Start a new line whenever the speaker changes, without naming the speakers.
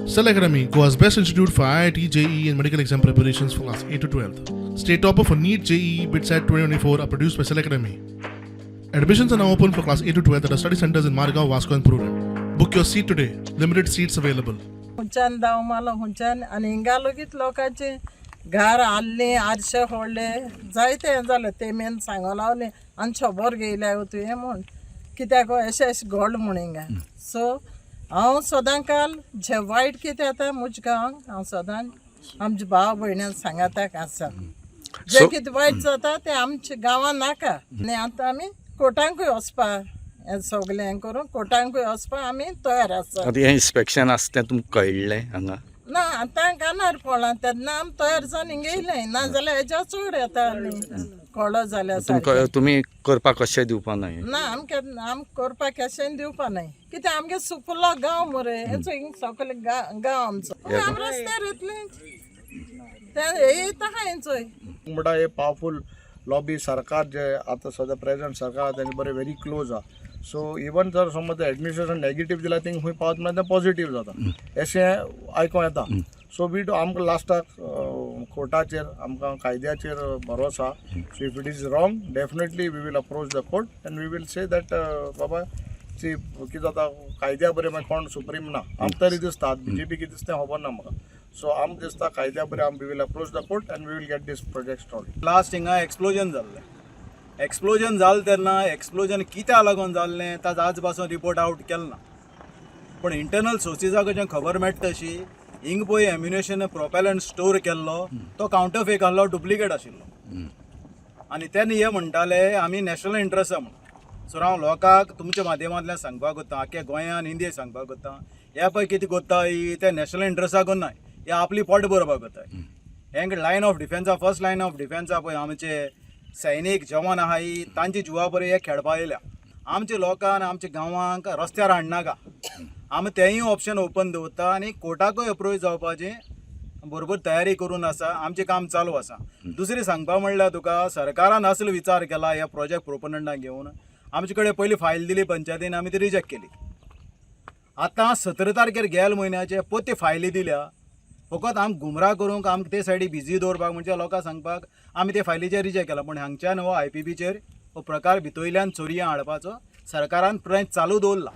Cell Academy, Goa's best institute for IIT, JEE, and medical exam preparations for class 8 to 12. State topper for NEET, JEE, BITSAT 2024 are produced by Cell Academy. Admissions are now open for class 8 to 12 at our study centers in Margao, Vasco, and Prudent. Book your seat today. Limited seats available.
हुंच्यान धांव मारलो हुंच्यान आनी हिंगा लेगीत लोकांचे घर हाडली, आरशे फोडले, जायते हें जालें. ते मेन सांगो लावलें आनी खबर घेयल्या तुवें म्हूण, कित्याक अशें अशें घडलें म्हूण हिंगा. सो हांव सदां काल जे वायट कितें जाता म्हज्या गांवांक, हांव सदांच आमच्या भाव भयण्यांक सांगाताक आसा, जें कितें वायट जाता तें आमच्या गांवांत नाका. आनी आतां आमी कोर्टांकूय वचपा, हें सगलें हें करून कोर्टांकूय वचपा आमी तयार आसा.
आतां हें इन्स्पेक्शन आसा तें तुमकां कळिल्लें हांगा?
ना, आतां कानार पडलां तेन्ना आमी तयार जावन हिंगा येयलें, नाजाल्यार हेज्या चड येता आनी कळो जाल्यार
तुमकां
सारकें.
तुमी करपाक कशें दिवपा ना हें?
ना, आमकां आम करपाक कशें दिवपा नाय, कित्याक आमगे सुपुल्लो गांव मरे हेचो, हिंग सगळे गांव आमचो, आमी रस्त्यार येतले ते येता आहा हेंचोय.
म्हणटा हे पावरफूल लॉबी सरकार जे आतां सद्या प्रेझेंट सरकार आहा तेंचे बरें व्हेरी क्लोज आहा. सो इवन जर समज एडमिनिस्ट्रेशन नेगेटीव दिल्यार तेंकां खंय पावत म्हळ्यार तें पॉझिटीव जाता अशें आयकों येता. सो we do, आमकां लास्टाक कोर्टाचेर, आमकां कायद्याचेर भरोस आहा. So if it is wrong, definitely we will approach the court and we will say that बाबा ती कितें जाता, कायद्या बरें मागीर कोण सुप्रीम ना. आमकां तरी दिसता, बीजेपी कितें दिसता तें खबर ना म्हाका. सो आमकां दिसता कायद्या बरें आम we will approach the court and we will get this project stalled.
Last हिंगा एक्सप्लोजन जाल्लें. एक्सप्लोजन जालें तेन्ना एक्सप्लोजन कित्याक लागून जाल्लें ताजो आज पासून रिपोर्ट आवट केलो ना, पूण इंटरनल सोर्सिसा कडच्यान खबर मेळटा तशी हिंग पळय एम्युनेशन प्रोपेलंट स्टोर केल्लो तो कावंटरफेट आहलो, डुप्लिकेट आशिल्लो. आनी तेन्ना हे म्हणटाले आमी नॅशनल इंट्रस्ट आहा म्हणून. सो हांव लोकांक तुमच्या माध्यमांतल्यान सांगपाक सोदता, आख्या गोंयान इंडिये सांगपाक सोदता, हे पळय कितें कोत्ता ते नॅशनल इंट्रस्टाक करनाय, हे आपली पोट भरपाक कोत्ताय. हेंक लायन ऑफ डिफेन्सा, फर्स्ट लायन ऑफ डिफेन्सा पळय आमचे सैनीक जवान आहाय, तांचे जिवा बरें हे खेळपा येयल्या. आमच्या लोकांक, आमच्या गांवांक रस्त्यार हाडनाका. आमी तेंय ऑप्शन ओपन दवरता आनी कोर्टाकूय अप्रोच जावपाचें बरोबर तयारी करून आसा. आमचें काम चालू आसा. दुसरें सांगपा म्हणल्यार तुका सरकारान असलो विचार केला, ह्या प्रोजेक्ट प्रोपोनंटाक घेवन आमचे कडेन पयली फायल दिली पंचायतीन, आमी ती रिजेक्ट केली. आतां 17 तारखेर गेल्या म्हयन्याचे पोती फायली दिल्या, फकत आमकां गुमराह करूंक, आमकां ते सायडी बिजी दवरपाक, म्हणजे लोकांक सांगपाक आमी ते फायलीचेर रिजेक्ट केला. पूण हांगच्यान हो आयपीबीचेर हो प्रकार भितरल्यान चोरयां हाडपाचो सरकारान प्रयत्न चालू दवरला.